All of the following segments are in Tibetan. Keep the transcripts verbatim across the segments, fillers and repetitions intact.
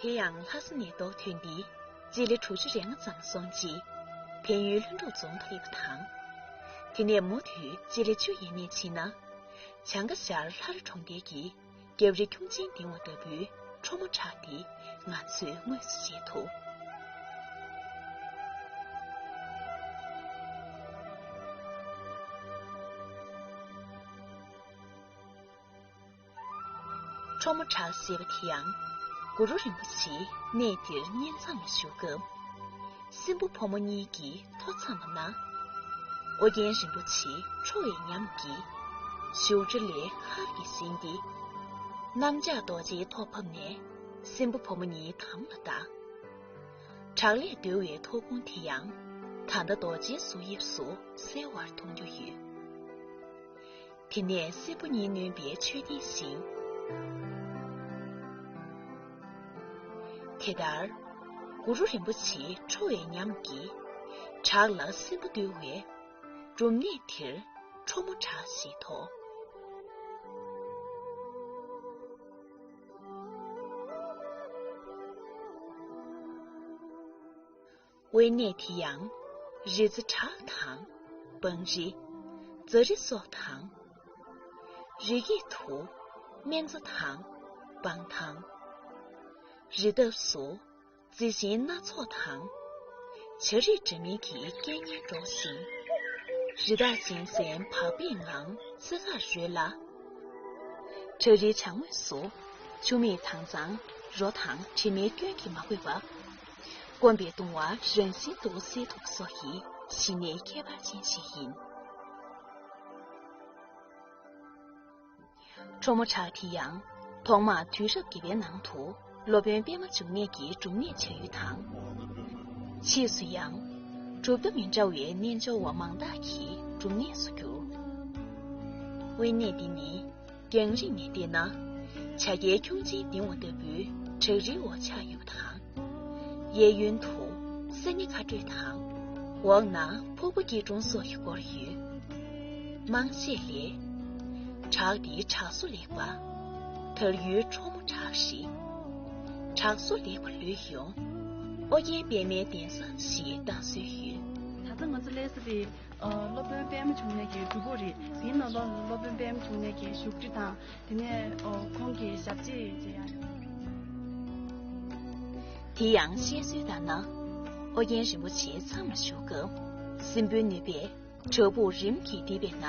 དེ་ཡང་ལྷ་ས་ནས་ཐོག་ཐོན་ཏེ་སྤྱི་ལེ་དྲུག་ཅུ་རེ་ལྔ་ཙམ་སོང་རྗེས་བལ་ཡུལ་ལྷུན་གྲུབ་རྫོང་དུ་སླེབས་པ་དང་། དེ་ནས་མུ་མཐུད་སྤྱི་ལེ་བཅུ་ཡས་མས་ཕྱིན་ན། བྱང་ཁ་ཤར་ལྷ་རི་གྲོང་རྡལ་གྱི་རྒྱབ་རི་ཁྱུང་ཆེན་ལྡིང་བ་ལྟ་བུའི་ཁྲོ་མོ་བྲག་དེ་ང་ཚོས་དངོས་སུ་མཇལ་ཐུབ། ཁྲོ་མོ་བྲག་ཟེར་བ་དེ་ཡང་། གུ་རུ་རིན་པོ་ཆེ་གནས་འདིར་གཉེན་མཚམས་ལ་བཞུགས་སྐབས། སྲིན་པོ་ཕོ་མོ་གཉིས་ཀྱིས་ཐོ་འཚམས་པ་ན། ཨོ་རྒྱན་རིན་པོ་ཆེ་ཁྲོ་བའི་ཉམས་ཀྱིས་བཞུགས་ཁྲི་ལས་ཧར་གྱིས་ཟིན་ཏེ། གནམ་ལྕགས་རྡོ་རྗེའི་ཐོ་ཕབ་ནས་སྲིན་པོ་ཕོ་མོ་གཉིས་དམ་ལ་བཏགས། བྲག་ལས་བརྡོལ་བའི་ཐོ་ཁུང་དེ་ཡང་ད་ལྟ་རྡོ་རྗེའི་གཟུགས་དབྱིབས་སུ་གསལ་བར་མཐོང་རྒྱུ་ཡོད། དེ་ནས་སྲིན་པོ་གཉིས་ནོན་པའི་མཆོད་རྟེན་བཞེངས། དེ་ལྟར་གུ་རུ་རིན་པོ་ཆེའི་ཁྲོ་བའི་ཉམས་ཀྱིས་བྲག་ལ་སྲིན་པོ་བརྡོལ་བས། སྒྲུབ་གནས་དེར་ཁྲོ་མོ་བྲག་ཞེས་ཐོགས། དབེན་གནས་དེ་ཡང་། རི་རྩེ་བྲག་དང་། སྤང་རི། རྫ་རི་སོགས་དང་། རི་སྐེད་དུ། སྨན་རྩྭ་དང་། སྤང་ཐང་། རི་འདབས་སུ། རྩི་ཤིང་སྣ་ཚོགས་དང་། བྱ་རིགས་འདྲ་མིན་གྱི་སྐད་སྙན་སྒྲོག་ཅིང་། རི་དྭགས་གཅན་གཟན་བག་ཕེབས་ངང་འཚིག་ཁར་རོལ་ལ། བྲག་རིའི་བྱང་ངོས་སུ། ཆུ་མིག་དྭངས་གཙང་རོ་དང་དྲི་མའི་སྐྱོན་གྱིས་མ་གོས་པ། སྐོམ་པའི་གདུང་བ་རང་བཞིན་དུ་སེལ་ཐུབ་པ་སོགས་ཀྱི་གཞི་གནས་ཁྱད་པར་ཅན་ཞིག་ཡིན། ཁྲོ་མོ་བྲག་དེ་ཡང་ཐོག་མར་དུས་རབས་བརྒྱད་པའི་ནང་དུ་སློབ་དཔོན་པད་མ་འབྱུང་གནས་ཀྱི་སྒྲུབ་གནས་བྱ་ཡུལ་དང་། ཕྱིས་སུ་ཡང་གྲུབ་མཐའ་མི་འདྲ་བའི་རྣལ་འབྱོར་བ་མང་དག་གི་སྒྲུབ་གནས་སུ་གྱུར། དབེན་གནས་འདི་ནི་རྒྱང་རིང་ནས་བལྟས་ན་བྱ་རྒྱལ་ཁྱུང་ཆེན་ལྡིང་བ་ལྟ་བུའི་བྲག་རིའི་འོག་ཆགས་ཡོད་པ་དང་། གཡས་གཡོན་དུ་ས་ཉི་ཁ་སྤྲོད་དང་། འོག་ན་ཕུག་པ་སྐྱིལ་ཀྲུང་སོགས་ཀྱིས་བསྐོར་ཡོད། དམངས་བཤད་ལས། བྲག་འདིའི་བྲག་བཟོ་ལེགས་པ། དར་ཡུལ་ཁྲོ་མོ་བྲག་རེད། བྲག་བཟོ་ལེགས་པ་ལོས་ཡོང་། ཨོ་རྒྱན་པད་མའི་གདན་ས་ཞེས་བཏགས་སྲོལ་ཡོད། ད་ལྟ་ང་ཚོ་སླེབས་ས་དེ། ཨ། སློབ་དཔོན་པད་མ་འབྱུང་གནས་ཀྱི་སྒྲུབ་ཕུག་རེད། ཡིན་ནའང་སློབ་དཔོན་པད་མ་འབྱུང་གནས་ཀྱི་བཞུགས་ཁྲི་དང་། དེ་ནས་ཨོ་ཁོང་གི་ཞབས་རྗེས་བྱེད་ཡ་རེད། དེ་ཡང་བཤད་སྲོལ་ལྟར་ན། ཨོ་རྒྱན་རིན་པོ་ཆེ་མཚམས་ལ་བཞུགས་སྐབས་སྲིན་པོའི་ནུས་པས་བྲག་ཕུག་རིམ་གྱིས་རྡིབ་པས་ན།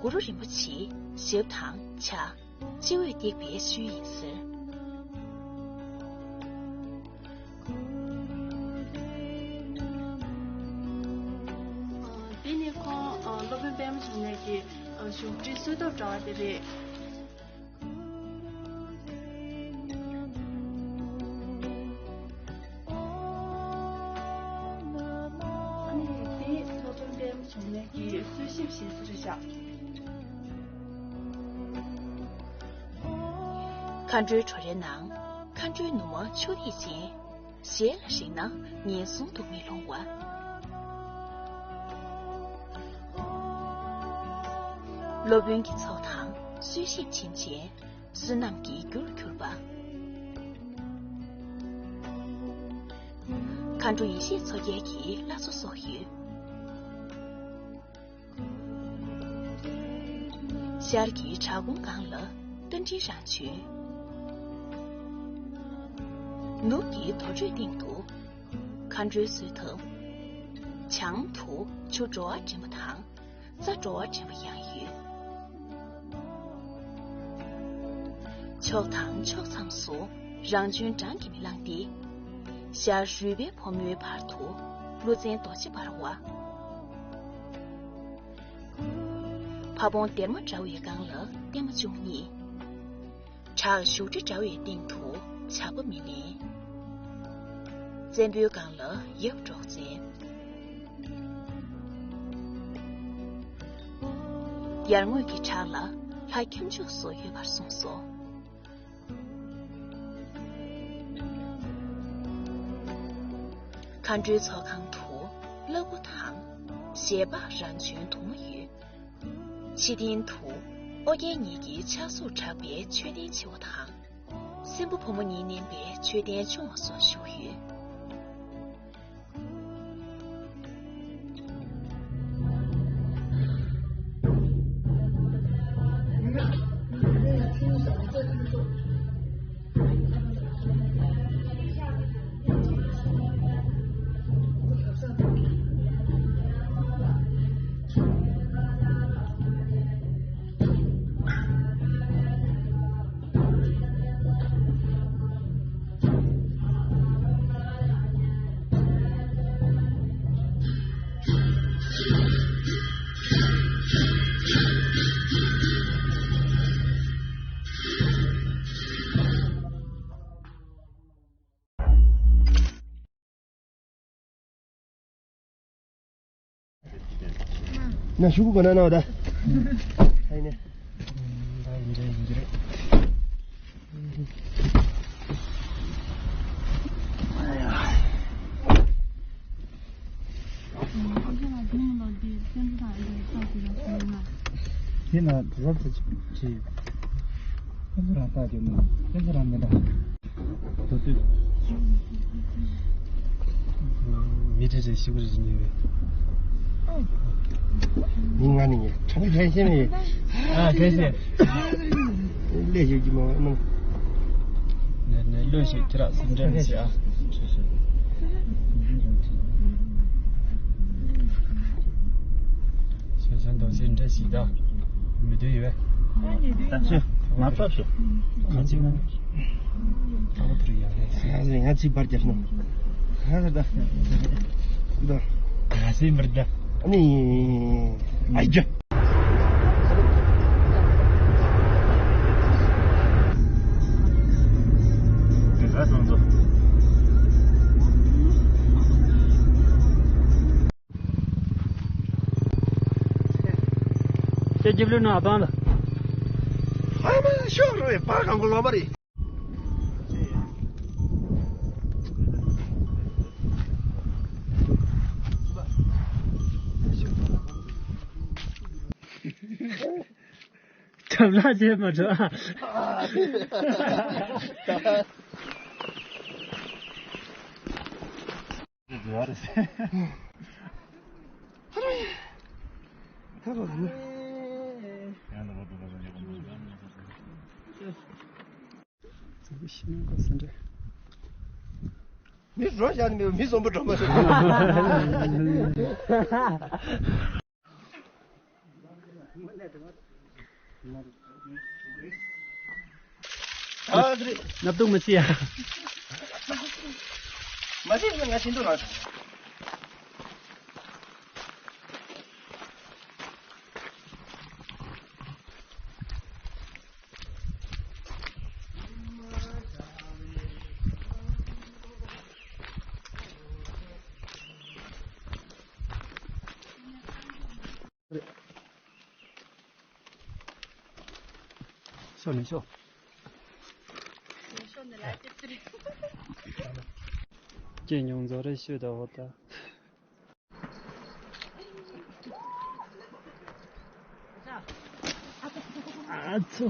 གུ་རུ་རིན་པོ་ཆེའི་ཞབས་དང་ཕྱག་སྤྱི་བོས་བཏེགས་པའི་ཤུལ་ཡིན་ཟེར། འདི་ནི་ཁོང་སློབ་དཔོན་པད་མ་འབྱུང་གནས་ཀྱི་བཞུགས་ཁྲིའི་གསོལ་ཐབ་འདྲ་བ་དེ་རེད། ཨ་ནི་འདི་སློབ་དཔོན་པད་མ་འབྱུང་གནས་ཀྱི་གསོལ་ཞབས་ཞེས་ཟེར་བཞག། མཁའ་འགྲོའི་བྲོ་རའི་ནང་མཁའ་འགྲོའི་ནུ་མ་ཆུ་ཐིགས་ཅན། ཞལ་ལ་རེག་ན་ངན་སོང་དུ་མི་ལྷུང་བ། སློབ་དཔོན་གྱི་ཚོགས་དང་གསོལ་ཞིབ་བྱིན་ཅན་བསོད་ནམས་ཀྱི་རྒྱུར་གྱུར་པ། མཁའ་འགྲོ་ཡེ་ཤེས་མཚོ་རྒྱལ་གྱི་བླ་མཚོ་སོགས་ཡོད། ཤར་གྱི་བྲག་ཁུང་སྒང་ལ་རྟ་མགྲིན་རང་བྱོན། ནུབ་ཀྱི་དུར་ཁྲོད་སྟེང་དུ་མཁའ་འགྲོའི་གསོལ་ཐབ། བྱང་དུ་ཆུ་དྲོ་བ་འདྲེན་པ་དང་རྩྭ་དྲོ་བ་འདྲེན་པ་ཡང་ཡོད། ཕྱོགས་དང་ཕྱོགས་མཚམས་སུ་རང་བྱོན་བགྲང་གིས་མི་ལངས་ཏེ། ཤར་རུས་སྦལ་ཕོ་མོའི་བར་དུ་ཀླུ་བཙན་རྡོ་རྗེ་འབར་བ། ཕ་བོང་སྡེར་མ་འདྲ་བའི་སྒང་ལ་བརྟན་མ་བཅུ་གཉིས། བྲག་བཞུགས་ཁྲི་འདྲ་བའི་སྟེང་དུ་ཇག་པ་མི་ལེན། བཙན་པོའི་སྒང་ལ་ཡབ་འབྲོག་བཙན། ཡར་ངོས་ཀྱི་བྲག་ལ་ལྷ་ཁྱུ་མཆོག་སོགས་ཡོད་པར་གསུངས་སོ། མཁའ་འགྲོའི་ཚོགས་ཁང་དུ་བླ་སྒོ་དང་ཞལ་འབག་རང་བྱོན་དུ་མ་ཡོད། ཕྱི་རྟེན་དུ་ཨོ་རྒྱན་ཉིད་ཀྱི་ཕྱག་གཟུགས་བྲག་པའི་མཆོད་རྟེན་ཆེ་བ་དང་ སྲིན་པོ་བུ་མོ་ཉིད་བསྣན་པའི་མཆོད་རྟེན་ཆུང་བ་སོགས་བཞུགས་ཡོད། ན་ཞུ་གུ་ག་ན་ན་བ་ད། ཨ་ཡིན་ནས། ད་ཡིན་རེད་ཡིན་རེད། དེ་ན་རོབ་ཙམ་ཅིག་བྱས་ཡོད། ཁོ་ཚོ་རང་ལྟ་རྒྱུ་མིན། ཁོ་ཚོ་རང་མི་འདྲ། དོ་དུས། མི་ཁྲི་ཁྲི་ཞིག་རེ་ཉེ་བས། མི་ང་ནི་ངས་ཁྲང་ཁ་ཤས་མེད། ཨ་ཁ་ཤས། ལས་ཞིག་གི་མ་གནང་། ནས་ནས་ལོས་ཞིག་ཁྱེད་ར་སེམས་ཁྲལ་མི་བྱེད་ཨ། ཞེས་ཞང་དོ་སེམས་ཁྲལ་ཞིག་ད་མི་འདོད་ཡོད་པས། ད་ཚོད་མ་ཐོབ་ཤོག་ཁ་ཅིག་ན། ཨ་ང་ཚོས་ང་ཚིག་པར་རྒྱབ་ན། ཧ་ཧ་ད། ད། ང་ཚིག་པར་རྒྱབ། ཨ་ནི། ཨ་ཡ། དེ་ཟ་སོང་ཚོ། ཁྱེད་ཀྱི་བློན་ནང་ཨ་པང་ལ། ཨ་མ་ཤོག་རེད་པ་གང་གོ་ལོ་མ་རེད། ཁྲབ་ལ་བྱེད་མ་འགྲོ། མི་རོ་བཞག་ནས་མི་མི་བཟང་པོ་འགྲོ་མ་སོང་། སྣབས་དུག་མི་སྲིད་ཡ། མ་སྲིད་ན་ང་ཤིན་ཏུ་ན། ཤོ་ནི་ཤོ། ཁྱེད་ཉུང་ཚོ་རེ་ཤོད་ད་འོ་ད། ཨ་ཚོ།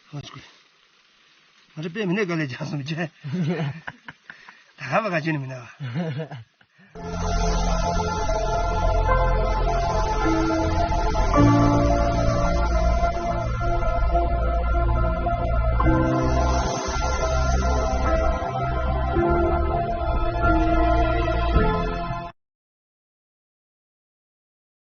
ཧོ་ཆུ། ང་ཚོ་དཔེ་མི་ནས་ག་ལས་རྒྱག་སོང་ཅེ། ད་ག་བ་ག་ཅི་ནི་མི་ན་བ།